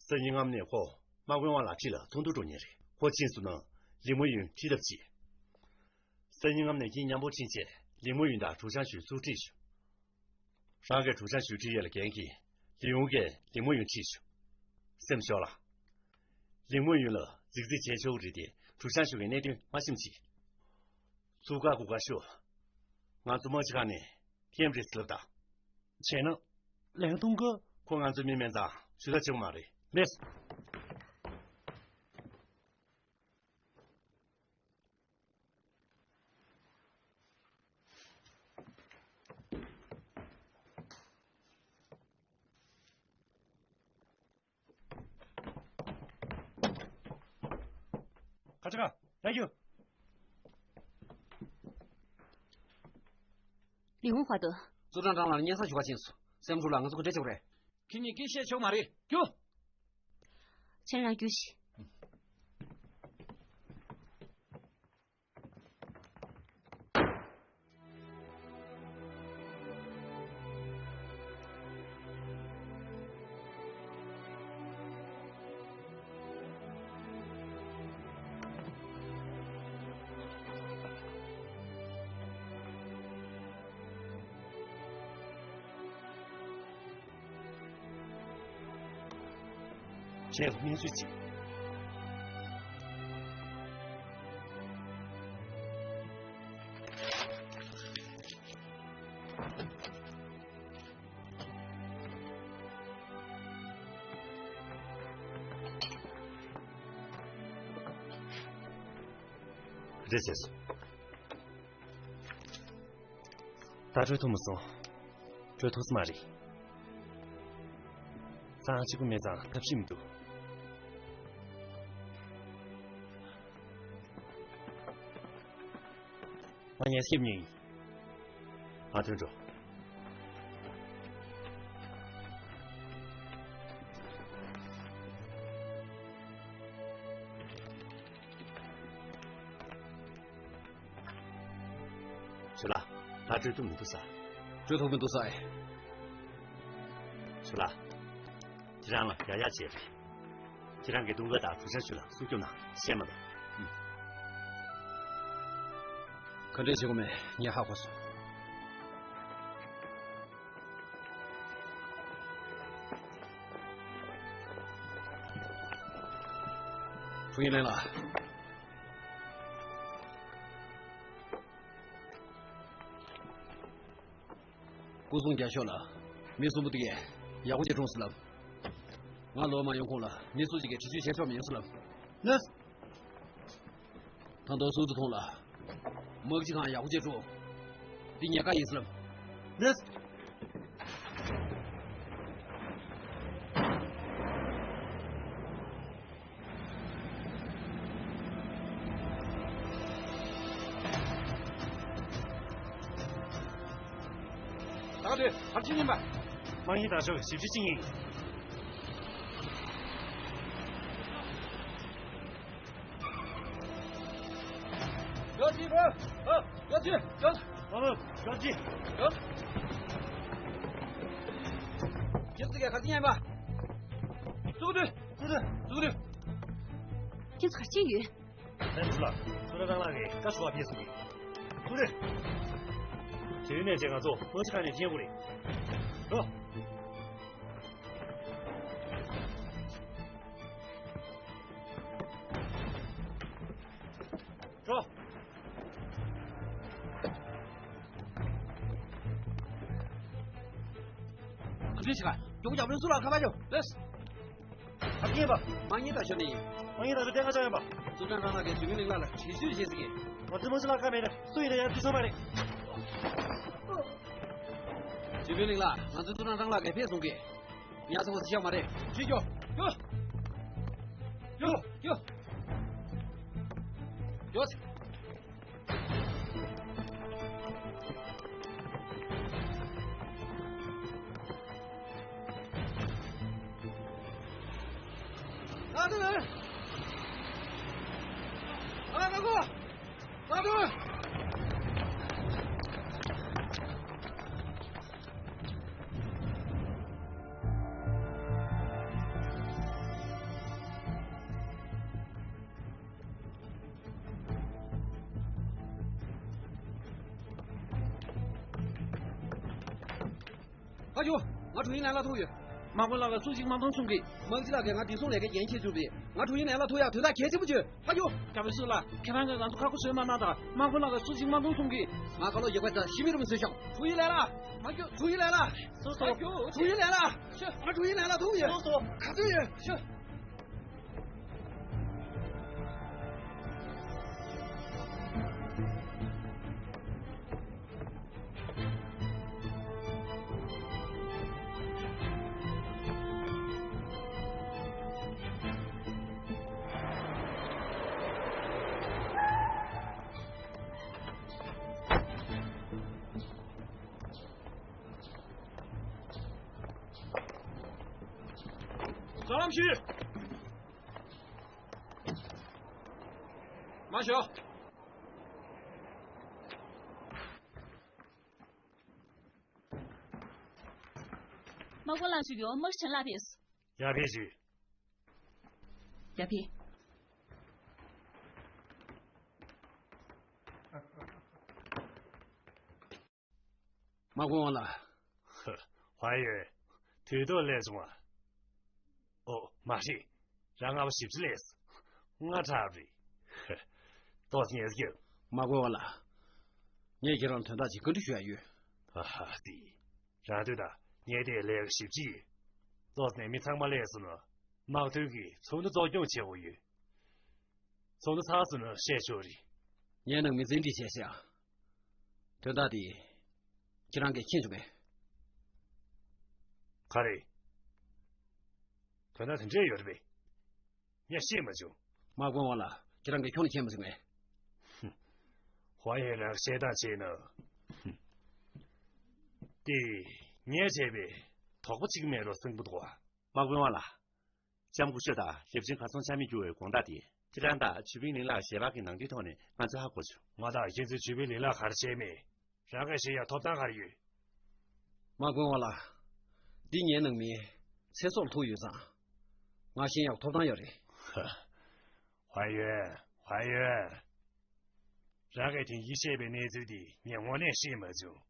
སང་ཉིན་སྔ་མོ་ནས་ཁོ་དམག་དཔོན་ཝང་ལགས་འཁྲིས་ལ་ཐུག་འདུག་འགྲོ་ཉེན་རེད། ཁོ་ཕྱིན་སོང་ན་ལི་མོ་ཡུན་ཁྲིད་ཐབས་བྱེད། སང་ཉིན་སྔ་མོ་ནས་ཁྱེད་མཉམ་པོ་ཕྱིན་བྱས་ལི་མོ་ཡུན་དང་གྲུ་ཆང་ཞུས་ཚུར་ཁྲིད་ཤོག་རང་གིས་གྲུ་ཆང་ཞུས་ཁྲིད་ཡས་ལ་འགན་འཁྱེར། ལི་ཡུང་གིས་ལི་མོ་ཡུན་ཁྲིད་ཤོག་སེམས་ཤོར་ལ། ལི་མོ་ཡུན་ལ་རྫིག་རྫིག་བྱས་ཆོག་རེད་དེ་གྲུ་ཆང་ཞུ་མཁན་གནད་དོན་མ་ཤེས་ཅིག་ཚུགས་ཀ་སྒུག་ཀ་ཤོག་ང་ཚོ་དམག་སྤྱི་ཁང་ནས་ཐེམ་རེད་ཟེར་ལབ་དང་། བྱས་ན། ལན་ཐུང་གི་ཁོ་ང་ཚོའི་མི་མིན་ཙང་ཞུ་ཐབས་བྱེད་དགོས་མ་རེད། ལེས། ཁ་ཁ་ད་རྒྱུ། ལི་ཧུང་ཧྭ་ཏོ། ཙུའུ་ཀྲང་ཀྲང་ལགས་སྙན་སེང་ཞུ་ག་ཕྱིན་སོང་། སེམས་ཁྲུག་ལ་ང་ཚོ་ག་འདྲ་བྱེད་དགོས་རེད། ཁྱེད་གཉིས་ཀྱིས་བཤད་ཆོག་མ་རེད། རྒྱུགས། ཁྱེད་རང་རྒྱུགས་ཤིག། ཁྱེད་ལ་སྨན་བཅོས་ཅིག། རེད་ཟེར་སོང་། ད་བྲོས་ཐུབ་མི་སོང་། བྲོས་ཐུབ་ས་མ་རེད། ཚང་གཅིག་པུ་མེད་ཙང་ཐབས་ཤེས་མི་འདུག། ང་ངལ་སྐྱེབ་ཉེན་ཡིན། ང་ཐོན་འགྲོ། ཞུ་ལ། ད་བྲོས་ཐུབ་མི་འདུག་ས། བྲོས་ཐུབ་མི་འདུག་ས་ཨེ། ཞུ་ལ། ཁྱེད་རང་ལ་ཡག་ཡག་བྱས་རེད། ཁྱེད་རང་གི་དུང་དཀར་དང་ཕུ་ཤང་ཆུ་ལ་སྲུང་སྐྱོབ་གནང་ཤེས་མ་གཏོགས། ག་འདྲས་བྱེད་དགོས་མེད་ངས་ཧ་གོ་སོང་། ཧྥུ་ཡིན་ལེན་ལགས། སྐུ་སྲུང་རྒྱ་ཤོག་ལ་མི་གསུམ་པོ་དེ་གས་ཡག་པོ་ཅིག་སྲུངས་ཟེར་ལབ། ང་ལོག་མ་ཡོང་གོང་ལ་མི་སུ་གཅིག་གིས་འཁྲིག་སྤྱོད་བྱས་ཆོག་མི་ཡོང་ཟེར་ལབ། ལགས། ད་དུང་སུ་དུ་ཐོང་ལ། དམག་སྤྱི་ཁང་ཡག་པོ་ཅིག་སྲུང་། འདི་ཉེན་ཁ་ཡིན་ཟེར་ལབ། ལགས། ད་དེ་ཕར་ཕྱིན་ཡིན་པ། དམག་མི་དང་ཕྱོགས་ཞིབ་ཕྱི་ཕྱིན་ཡིན། ཡོད་ཅི་པོ། ཨ། ཡོད་ཅི། ཡོད། ཨ། ཡོད་ཅི། ཡོད། ཁྱེད་ཚོ་ག་ཚོད་ཡིན་པ། ཙུག་དུ། ཙུག་དུ། ཙུག་དུ། ཁྱེད་ཚོ་ག་ཚོད་ཡོད། ལན་ཚུ་ལ། ཚུ་ར་རང་ལག་གི་བཀའ་ཞུ་བ་ཕེབས་སོང་གི། ཙུག་དུ། དེ་རིང་ནས་བྱས་ང་ཚོ་དམག་སྤྱི་ཁང་ནས་མཇལ་དགོས་རེད། འགྲོ། འགྲོ། ག་འདྲས་བྱེད་ག་མགྱོགས་རྒྱག་པོ་སུ་ལ་ཁ་པར་ཡོད། ལགས། ཨ་ཁྱེད་པ། མ་ཉེས་ད་ཞོ་ནི་ཡིན། མ་ཉེས་ད་ཞོ་ལྟས་ང་ཅག་ཡོད་པ། ཙུ་ཀྲང་ཀྲང་ལགས་ཀྱིས་ཇུས་མིན་ལིང་ལགས་ལ་དྲི་ཞུ་བྱེད་ཟེར་གི། ང་ཚོའི་དམག་སྤྱི་ལགས་ཀ་མེད་ན་སུ་ཡིན་ན་ཡང་དུས་ཚོད་མ་རེད། ཇུས་མིན་ལིང་ལགས་ང་ཚོའི་ཙུ་ཀྲང་ཀྲང་ལགས་ཀྱིས་ཕེབས་སོང་གི། ཡ་ཚང་མ་ཟི་ཤག་མ་རེད། ཁྲིད་ཀྱོ། ཀྱོ། ཀྱོ། ཀྱོ། ཀྱོ། ཨ་ཏུ། ཨ་ཏུ། ཨ་ཏུ། ཨ་ཇོ། ང་ཁྲུང་ཡིན་ལན་ལ་ཐུག་ཡོད། དམག་དཔོན་ལགས་ཀྱིས་སུ་ཞིག་དམག་དོན་གསུང་གི། དམག་སྤྱི་ལགས་ཀྱིས་ང་བདེ་སྲུང་ལས་ཀའི་འགན་འཁྱེར་བཅུག་པས་ང་ཁྲུང་ཡིན་ལན་ལ་ཐུག་ཡག་དོན་དག་གལ་ཆེན་པོ་བརྗོད། ཨ་ཇོ། རྒྱལ་པོའི་སྲས་ལགས་ཁྱེད་རང་གིས་ང་ཚོ་ཁ་ཁུ་སོན་མ་གནང་དང་། དམག་དཔོན་ལགས་ཀྱིས་སུ་ཞིག་དམག་དོན་གསུང་གི། ང་ཁ་ལོ་ཡོད་པ་དང་ཤི་མི་རུང་བའི་བཟོས་ཤག་ཁྲུང་ཡིན་ལན་ལ། ང་ཁྱོད་ཁྲུང་ཡིན་ལན་ལ། སོ་སོ། ཁྲུང་ཡིན་ལན་ལ། ང་ཁྲུང་ཡིན་ལན་ལ་ཐུག་ཡོད། སོ་སོ། ག་ཚོད་ཡོད། ཤོད། ཞུ། མ་ཞོག་དམག་དཔོན་ལགས་ཞུ་རྒྱུ། དམག་སྤྱི་བྱིན་ལགས་ཕེབས། ཡར་ཕེབས་ཞུ། ཡར་ཕེབས། དམག་དཔོན་ཝང་ལགས། ཧ། ཧྭ་ཡོད། དུས་ཐོག་སླེབས་སོང་བ། ཨོ་མ་རེད། རང་ལྔ་པ་བཞི་བཅུ་སླེབས་སོང་། ང་དྲག་རེད། ཧ། ཏོག་ཙམ་ཉལ་ཟེར་གྱི། དམག་དཔོན་ཝང་ལགས། ངས་ཁྱེད་རང་དོན་དག་ཅིག་བཀའ་འདྲི་ཞུ་ཡ་ཡོད། ཨ་ཧ་ཙི། རང་དོན་དག་ངས་དེ་ལས་ཀ་ཞིབ་ཅིག་ཡོད། ཏོག་ཙམ་ནས་མི་ཚང་མ་སླེབས་སོང་ན། དམག་དོན་གྱི་ཚོགས་འདུ་གཙོ་སྐྱོང་བྱེད་དགོས་ཡོད། ཚོགས་འདུ་ཚར་སོང་ན་བཤད་ཆོག་རེད། ངའི་ནང་མི་འཛིན་བྲིས་བྱས་ཤག་དོན་དག་དེ་ཁྱེད་རང་གིས་མཁྱེན་བྱུང་ངས། ག་རེ། དོན་དག་དེ་འདྲས་ཡོད་རེད་པས། ངས་ཤེས་མ་བྱུང་། དམག་དཔོན་ཝང་ལགས། ཁྱེད་རང་གིས་ཁྱོན་ནས་མཁྱེན་མ་སོང་ངས། ཧུམ། ཧྭ་ཡོད་རང་བཤད་སྟངས་བྱས་ན། ཧུམ། དེ་ངས་བྱས་པའི་དོགས་པ་གཅིག་མེད་རོ་སེང་པོ་འདུག་བ། དམག་དཔོན་ཝང་ལགས། ལྕམ་སྐུ་ཞབས་དང་ལེབ་ཅན་གར་སོང་ཆ་མེད་གྱུར་བའི་དགོངས་དག་དེ་ཁྱེད་རང་དང་ཆོས་དཔོན་ལིང་ལགས་ཞལ་པར་གྱི་ནང་དོན་ཐོག་ནས་ང་ཚོས་ཧ་གོ་བྱུང་། ང་དང་ཁྱེད་ཚོས་ཆོས་དཔོན་ལིང་ལགས་ག་རེ་བཤད་མེད། རང་གིས་ཤེས་ཡག་ཐོབ་ཐང་ག་རེ་ཡོད། དམག་དཔོན་ཝང་ལགས། འདི་ངའི་ནང་མིའི་ཚེ་སྲོག་ལ་ཐུག་ཡོད་ཙང་། ང་ཤེས་ཡག་ཐོབ་ཐང་ཡོད་རེད། ཧ། ཧྭ་ཡོད། ཧྭ་ཡོད། རང་གིས་དེང་གི་བཤད་པའི་གནས་ཚུལ་འདི་ངས་དངོས་གནས་ཤེས་མ་བྱུང་།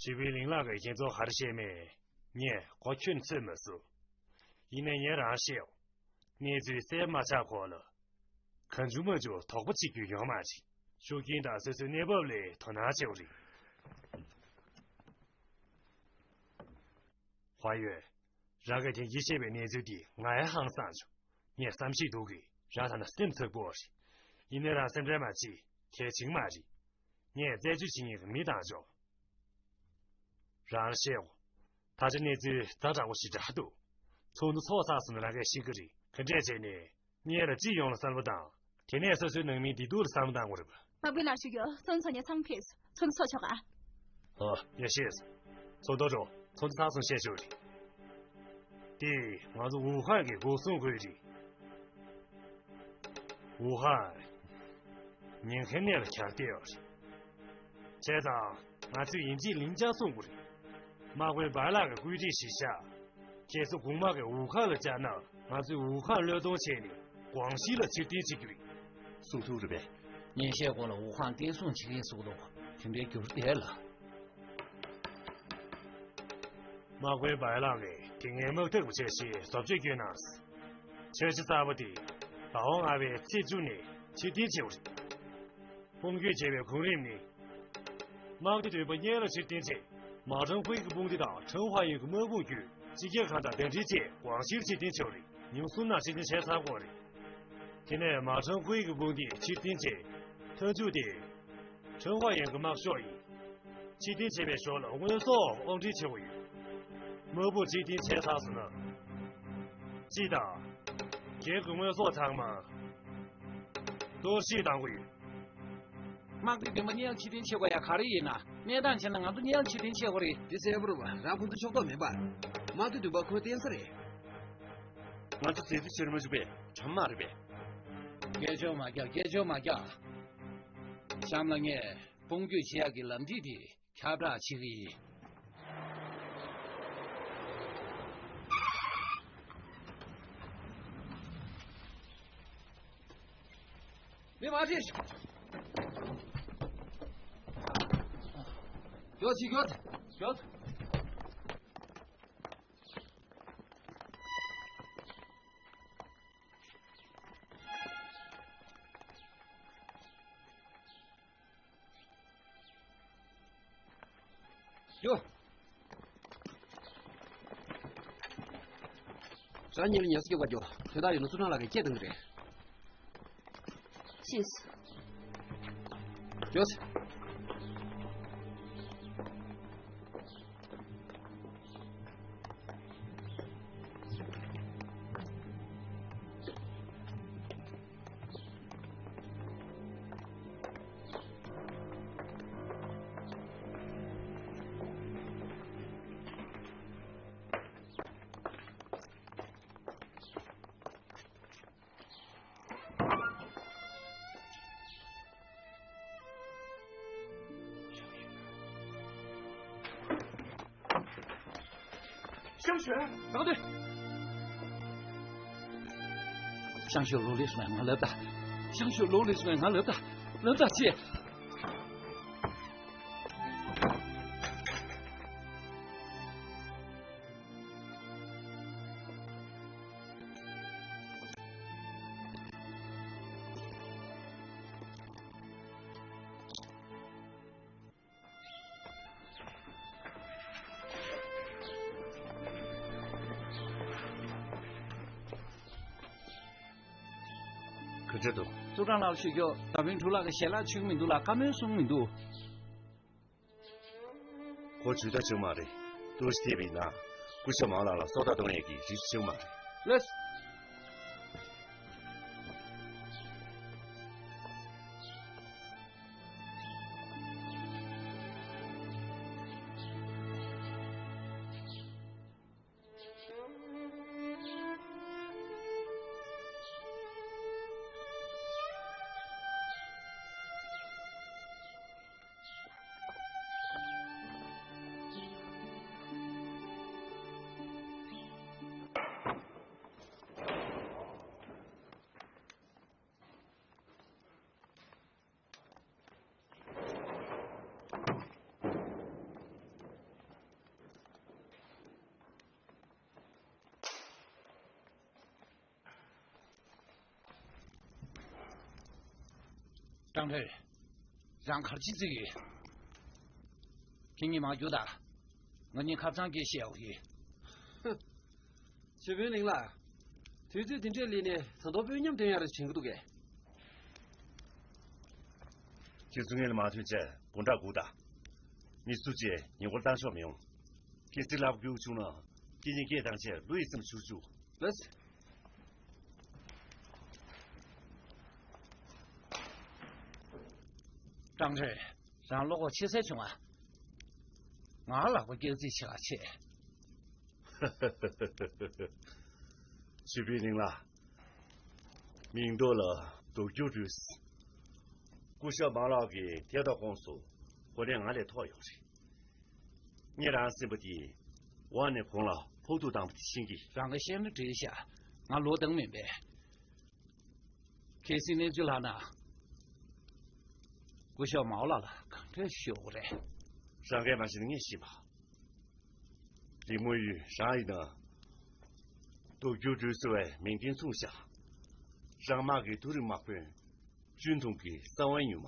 ཆོས་དཔོན་ལིང་ལགས་ཀྱིས་ཁྱེད་ཚོར་ག་རེ་བཤད་མེད། ངས་གོ་ཁྱོན་ཚོད་མ་སོང་། ཡིན་ནའི་ངས་རང་བཤད། གནས་ཚུལ་གསལ་མ་ཆགས་གོང་ལ། གང་བྱུང་མང་བྱུང་དོགས་པ་བྱེད་རྒྱུ་ཡོད་མ་རེད། ཤུགས་རྐྱེན་དང་སོ་སོའི་གནས་བབ་ལ་དོ་སྣང་བྱེད་དགོས་རེད། ཧྭ་ཡོད། རང་གིས་དེང་གི་བཤད་པའི་གནས་ཚུལ་འདི་ང་ཡང་ཧང་སངས་བྱུང་། ངས་བསམ་ཤེས་འདུག་གི། རང་ད་ནི་སེམས་ཚ་པོ་རེད། ཡིན་ནའི་རང་སེམས་ཁྲལ་མ་བྱེད། གལ་ཆེན་མ་རེད། ངས་རྩད་གཅོད་བྱེད་མཁན་གྱི་མི་བཏང་ཆོག་རང་ལ་བཤད་འོ། ད་ཆ་གནས་ཚུལ་ཛ་དྲག་པོ་ཞིག་འདྲ་འདུག་ཚོགས་འདུ་ཚོགས་ཚར་སོང་ན་རང་གིས་ཤེས་ཀྱི་རེད། ག་འདྲས་བྱས་ནས། སྔོན་ལ་སྤྱི་ཡོངས་ལ་བསམ་བློ་བཏང་། དེ་ནས་སོ་སོའི་ནང་མིའི་བདེ་སྡུག་ལ་བསམ་བློ་བཏང་དགོས་རེད་པ། དམག་དཔོན་ལགས་ཞུ་རྒྱུ། ཚོགས་གཙོ་ཚོགས་ནས་ཚང་མ་ཕེབས། ཚོགས་འདུ་ཚོགས་ཆོག་ག་ཨོ་ཡ་ཤེས། ཚོགས་གཙོ་རོ། ཚོགས་འདུ་ཚར་སོང་བཤད་ཆོག་རེད། དེ་ང་ཚོ་ཝུ་ཧན་གྱི་འགོག་སྲུང་ཁུལ་རེད། ཝུ་ཧན། ཉེན་ཁའི་གནས་ལ་གྱར་བསྡད་ཡོད་རེད། བྱས་ཙང་ང་ཚོས་ཡིན་གཅིག་མིན་གཅིག་སྲུང་དགོས་རེད། དམག་དཔོན་བའི་ལགས་ཀྱིས་བཀོད་སྒྲིག་ཞིག་བཞག་རྒྱལ་ས་གོང་དམག་གིས་ཝུ་ཧན་ལ་བཅར་ན་ང་ཚོས་ཝུ་ཧན་བློས་གཏོང་བྱས་ནས་ཀོང་ཞི་ལ་ཕྱིར་འཐེན་བྱེད་རྒྱུ་རེད། གསུང་ཐུབ་རེད་པས། ཉིན་ཤས་གོང་ལ་ཝུ་ཧན་བརྟན་སྲུང་བྱེད་མཁན་ཟེར་གྱི་འདུག་དེ་འདྲའི་འགྱུར་བསྡད་ལ། དམག་དཔོན་བའི་ལགས་ཀྱིས་དེ་སྔའི་དམག་འཐབ་ཀྱི་འཆར་གཞི་བཟོ་བཅོས་བསྐྱོན་གནང་སོང་། འཆར་གཞི་གསར་པ་དེ་ཟླ་བ་ལྔ་པའི་ཚེས་བཅུ་ནས་ཕྱིར་འཐེན་བྱེད་དགོས་རེད། དཔུང་སྐྱོད་བྱས་པའི་གོ་རིམ་ནི། དམག་སྡེ་བདུན་པ་སྔོན་ལ་ཕྱིར་འཐེན་བྱས། མ་ཁྲང་ཧུའེ་ཀྱི་དཔུང་སྡེ་དང་ཁྲང་ཧྭ་ཡོན་གྱི་དམག་དཔུང་བརྒྱུད་སྤྱི་ཁྱབ་ཁང་དང་ཟླ་སྒྲིལ་བྱས་ཀོང་ཞིར་ཕྱིར་འཐེན་བྱས་པ་རེད། ཉིན་གསུམ་ནང་ཕྱིར་འཐེན་བྱས་ཚར་དགོས་རེད། དེ་ནས་མ་ཁྲང་ཧུའེ་ཀྱི་དཔུང་སྡེ་ཕྱིར་འཐེན་བྱས། མཐའ་མཇུག་དེ། ཁྲང་ཧྭ་ཡོན་གྱི་དམག་ཤོག་ཡིན། ཕྱིར་འཐེན་བྱས་པའི་ཞོར་ལ་དངོས་ཟོག་དབོར་འདྲེན་བྱེད་དགོས་ཡོད། དམག་དཔུང་ཕྱིར་འཐེན་བྱས་ཚར་སོང་ན། སྤྱི་དང་། སྒེར་གྱི་དངོས་ཟོག་ཚང་མ། གཏོར་བཤིག་གཏང་དགོས་ཡོད། དམག་སྡེ་བདུན་པ་སྔོན་ལ་ཕྱིར་འཐེན་བྱེད་དགོས་ཡ་ག་རེ་ཡིན་ན། གནས་སྟངས་བྱས་ན་ང་ཚོ་སྔོན་ལ་ཕྱིར་འཐེན་བྱེད་དགོས་རེད། འདི་གསལ་པོ་རེད་པ། རང་ཁོང་ཚོ་ཕྱོགས་གཏོགས་མིན་པ། དམག་སྡེ་བདུན་པ་ཁོའི་རྟེན་ས་རེད། ང་ཚོ་ཟས་ཚུལ་ཕྱིར་མ་བཅུག་པས་དྲན་མ་རེད་པས། སྐད་ཅོར་མ་རྒྱག་སྐད་ཅོར་མ་རྒྱག་གཤམ་ལ་ངས་དཔུང་སྐྱོད་བྱེད་ཡག་གི་ལམ་ཐིག་དེ་ཁྱབ་བསྒྲགས་བྱེད་ཀྱི་ཡིན། མི་མ་ཁྲིད། མགྱོགས་བྱེད་མགྱོགས། མགྱོགས། ཡོ། རང་ཉིད་ལ་ཉེས་གསོག་སྐྱེལ་དགོས་རྒྱུ་དོན་དག་ཡོད་ན་ཙུ་ཁྲང་ལགས་ཀྱིས་སྐྱེལ་གཏོང་གི་རེད། ཤེས། ཡོ། ཞོན། ལགས་ཏེ། ཤང་ཤོ་ལོ་ལེ་སོང་ང་ལབ་ད། ཤང་ཤོ་ལོ་ལེ་སོང་ང་ལབ་ད། ལབ་ད་ཅི། ག་འདྲ་འདུག་ཙུའུ་ཀྲང་ལགས་ལ་ཞུ་རྒྱུ། ད་བིན་ཕྲུག་ལགས་ཀྱི་ཞལ་ལག་མཆོད་ཀྱི་མི་འདུག་ལ། བཀའ་མོལ་གསུང་གི་མི་འདུག་ཁོ་ཇུས་ལྟ་བྱུང་མ་རེད། ཏུའུ་ཞི་ཐེ་བའི་ནང་སྐུ་ཞབས་མའོ་ལགས་ལ་སོ་ལྟ་གཏོང་ཡས་ཀྱི་རེ་ཞུ་བྱུང་མ་རེད། ལགས། ཀྲང་ཧྲེ། རང་ག་རེ་བྱེད་རྩིས་ཡོད། ཁྱེད་གཉིས་མར་རྒྱུགས་དང་། ང་གཉིས་ཁ་སང་གི་བཤད་ཡོད་གི། ཞུས་ཕིན་ལིང་ལགས། དུས་ཚོད་འདི་འདྲས་སླེབས་ནས་ཟམ་གདོང་དཔོན་མཉམ་དོན་ཡག་རེ་དྲན་གྱི་འདུག་གས། ཁྱེད་ཚོ་སྔོན་ལ་མ་ཐོན་བྱས་དགོང་དག་སྒུག་དང་། མི་སུ་གཅིག་ཉེ་འཁོར་བཏང་ཆོག་མི་ཡོང་། གལ་སྲིད་ལབ་རྒྱུགས་བྱུང་ན་ཁྱེད་གཉིས་སྐད་བཏང་བྱས་ལོ་ཡི་སེམས་འཆུར་བཅུག་ལགས། ཀྲང་ཧྲེ། རང་བློ་ཁོག་ཆེ་ས་བྱུང་ང་། ང་ལག་པ་སྐྱག་རྫིས་ཆེ་ཁ་ཆེ། ཞུས་ཕིན་ལིང་ལགས། མིང་ཐོ་ལ་དུག་སྦྱོར་འདྲུས། སྐུ་ཞབས་མ་ལགས་ཀྱིས་དེ་དང་ཁོངས་སུ་གོ་གནས་ང་ལས་ཐོག་ཡོད་རེད། ངས་རང་སེམས་པ་དེ་དབང་ནས་གོང་ལ་ཕོག་ཐུག་བཏང་བ་དེ་ཤེས་ཀྱི། རང་གིས་ཤེས་ན་འགྲིག་ཤག་ང་ལོ་ལྟར་མིན་པས། གལ་སྲིད་གནས་ཚུལ་ལྷག་ན། སྐུ་ཞབས་མའོ་ལགས་ལ་གང་འདྲ་ཞུ་དགོས་རེད། རང་གིས་མ་ཤེས་ན་ངས་ཤེས་པ། ལི་མོ་ཡུས་རང་ཡིན་ན། དུག་སྦྱོར་འདྲུས་སོ་བའི་མིང་རྟེན་མཚུངས་ཤག་རང་དམག་གི་མཐོ་རིམ་དམག་དཔོན་ཅུན་ཐུང་གི་གསང་བའི་ཉུལ་མ།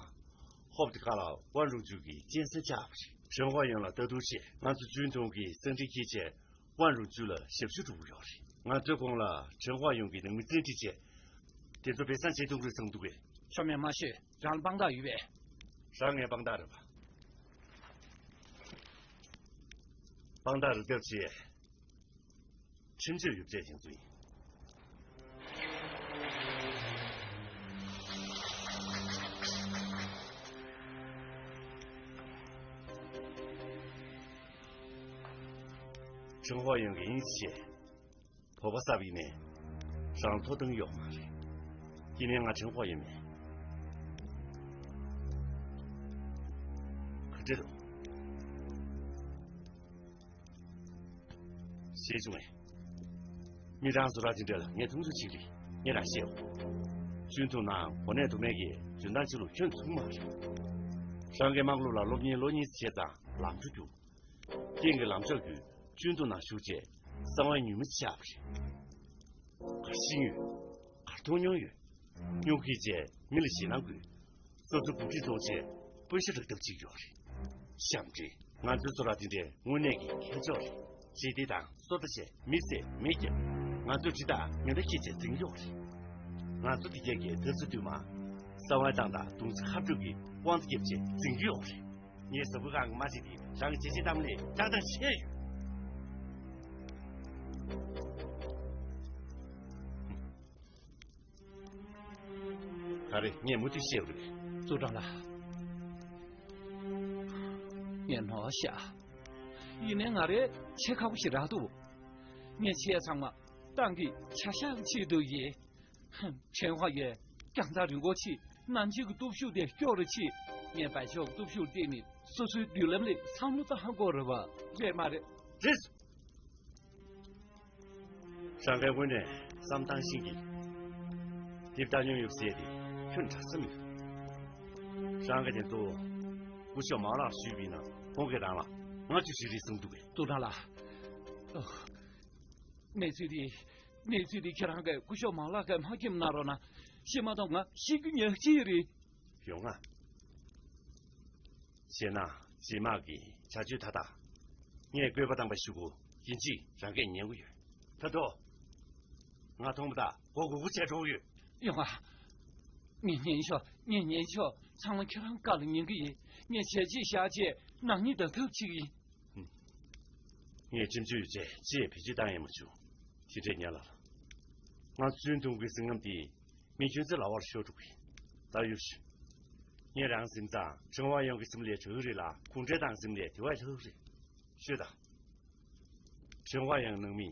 ཧོབ་ཏེ་ཁ་ལ་ཝན་རུང་ཅུ་གི་གཅན་གཟན་ཆགས་པ་རེད། ཁྲེན་ཧྭ་ཡོན་ལ་ལྟ་རྟོག་ཆེད་ང་ཚོ་ཅུན་ཐུང་གི་གསང་འཕྲིན་འཁྱེར་བྱས་ཝན་རུང་ཅུ་ལ་ཞབས་ཞུ་སྒྲུབ་ཀྱི་ཡོད་རེད། ང་ཚོའི་ཁོང་ལ་ཁྲེན་ཧྭ་ཡོན་གྱི་ནང་མི་བཙན་ཁྲིད་བྱས། དེ་ཚོ་སྦས་གསང་བྱེད་ཐུབ་རེད་བསམ་འདུག་གས། ཆོ་མེད་མ་ཤོད། རང་ལ་དཔང་རྟགས་ཡོད་པས། རང་ངའི་དཔང་རྟགས་རེད་པ། དཔང་རྟགས་རེད་སྟབས་ཀྱིས། ཁྲིམས་གཅོད་ཡོད་ཚད་དེ་ཚོ་ཡིན། ཁྲེན་ཧྭ་ཡོན་གྱིས་དབྱིན་ཇི་བྱས། བོད་པ་གསར་པ་ཡིན་ནའི་རང་ལ་ཐོབ་ཐང་ཡོད་མ་རེད། ཡིན་ནའི་ང་ཁྲེན་ཧྭ་ཡོན་མིན། ག་འདྲ་རེད། ཤེས་བྱུང་ངས། མི་རང་བཟོ་འདྲ་དེ་འདྲ་ལ་ངས་མཐོང་ཆུང་བྱེད་ཀྱི་རེད། ངས་རང་བཤད་འོ། ཅུན་ཐུང་ནང་གོ་གནས་དུ་མེད་ཀྱི་འཇོན་ཐང་ཆེ་ལུགས་ཁྱོན་ཚུགས་མ་རེད། རང་གི་དམག་ལུགས་ལ་སློབ་གཉེར་ལོ་གཉིས་བྱས་ཙང་ལམ་འགྲོ་རྒྱུགས། རྐྱེན་གྱིས་ལམ་ཕྱོགས་བརྒྱུད་ཅུན་ཐུང་ནང་ཞུགས་རྗེས་གསང་བའི་ཉུལ་མ་ཆགས་པ་རེད། ག་རེ་ཤེས་ཡོད། ག་རེ་མཐོང་མྱོང་ཡོད། སྨྱོ་འཁྱེར་བྱས་མི་ལ་ཞེད་སྣང་དགོས། སོ་སོ་འགོ་ཁྲིད་ཚོགས་བྱས་པོད་ཤ་རག་ཐབས་ཅིག་ཡོད་རེད། གཤམ་འདྲེ། ང་ཚོའི་བཟོ་གྲྭ་འདི་འདྲའི་དངོས་གནས་ཀྱི་མཁས་མཆོག་རེད། ཞི་བདེ་དང་སོ་ལྟ་བྱས་མི་བསད་མི་རྒྱབ། ང་ཚོས་གྲི་དང་མེ་མདའ་འཁྱེར་བྱས་འཛིང་གི་ཡོད་རེད། ང་ཚོ་འདི་གྱད་ཀྱི་དར་སྲོལ་བསྟུད་མར་གསང་བའི་ཐང་དང་མདུང་རྩེ་ཁ་སྤྲོད་ཀྱི་དབང་རྩ་བརྒྱབ་བྱས་འཛིང་གི་ཡོད་རེད། ངས་ཟབ་དགའ་ཁང་གི་མ་ཅིག་དེ་རང་གི་བྱས་རྗེས་གཏམ་ལས་ཀྲང་ཀྲང་ཆེ་ཡོད། ག་རེ་ངས་མུ་མཐུད་བཤད་དགོས་རེད། ཙུའུ་ཀྲང་ལགས། ངས་ནོར་ཤག་ཡིན་ནའི་ང་རས་བྱེད་ཁག་པོ་ཞིག་རག་འདུག་ངས་བྱས་ཚང་མ་ཏང་གི་བྱ་གཞག་ཆེད་དུ་ཡིན། ཧམ། ཁྲེན་ཧྭ་ཡོན་རྒྱང་ཐག་རིང་པོ་ཕྱིན། ནང་ཆོས་ཀྱི་སྟོབས་ཤུགས་དེ་སྐྱོར་རེ་ཕྱིན། ངས་བལ་ཤོག་གི་སྟོབས་ཤུགས་བརྟེན་ནས་སོ་སོའི་མདུན་ལམ་ལ་བསམ་བློ་བཏང་དགོས་རེད་པ། རེད་མ་རེད། རེད། ད་གའི་ངོས་ནས་བསམ་བཏང་ཤེས་ཀྱི། དེབ་ལྟ་མྱོང་ཡོད་ཟེར་ཏེ་ཁྱོད་འདྲ་ས་མེད། རང་གི་དེ་ཚོ་སྐུ་ཞབས་མང་ལགས་ཞུས་པ་ཡིན་ན་ཁོང་གིས་རང་ལ་ང་ཚོས་རེད་རེད་གསུངས་འདུག་གས། ཏུ་ན་ལ། ཨོ། གནས་ཚུལ་དེ། གནས་ཚུལ་དེ་ཁྱེད་རང་གིས་སྐུ་ཞབས་མང་ལགས་ཀྱིས་མ་མཁྱེན་གནང་རོགས་གནང་། ཤེས་མ་གཏོགས་ང་ཤི་རྒྱུ་ཉག་གཅིག་རེད། ཡོང་ང་། བྱས་ན་རྗེས་མ་གི་བྱ་སྤྱོད་མཐའ་དག་ངས་བཀོད་པ་བཏང་པ་ཞུ་གོ། ཡིན་གཅིག་རང་གིས་ཉན་གི་ཡོད། ད་དོ། ང་མཐོང་མ་ཐག་མགོ་སྒུར་སྒུར་བྱས་འགྲོ་གི་ཡོད། ཡོང་ང་། ངས་ཉན་ཆོག་ངས་ཉན་ཆོག་ཚང་མ་ཁྱེད་རང་བཀའ་ལ་ཉན་གི་ཡིན། ངས་བྱས་རྗེས་བཞག་རྗེས་ནག་ཉེས་འདག་ཐབས་བྱེད་ཀྱི་ཡིན། ངས་ཁྲིམས་གཅོད་ཡོད་ཅེས་ཅེས་བེད་སྤྱོད་བཏང་ཡང་མ་བྱུང་། དེ་འདྲས་ཉན་ལ། ང་བཙུན་དུང་གི་གཟིམ་རྔམ་དེ་མི་ཁྱོད་ཚོའི་ལག་པར་ཤོར་འགྲོ་གི། ད་ཡོད་ཤི། ངས་རང་གཟིམ་ཙང་ཁྲེན་ཝང་ཡང་གི་གཟིམ་ལས་གྲོལ་རེད་ལ། གུང་ཁྲན་ཏང་གཟིམ་ལས་དེ་བས་ལྷག་རེད། ཤོད་ད། ཁྲེན་ཝང་ཡང་ནང་མི་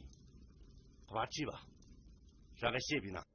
ག་པར་ཁྲིད་པ། རང་ག་ཤེས་པ་ཡིན་ན།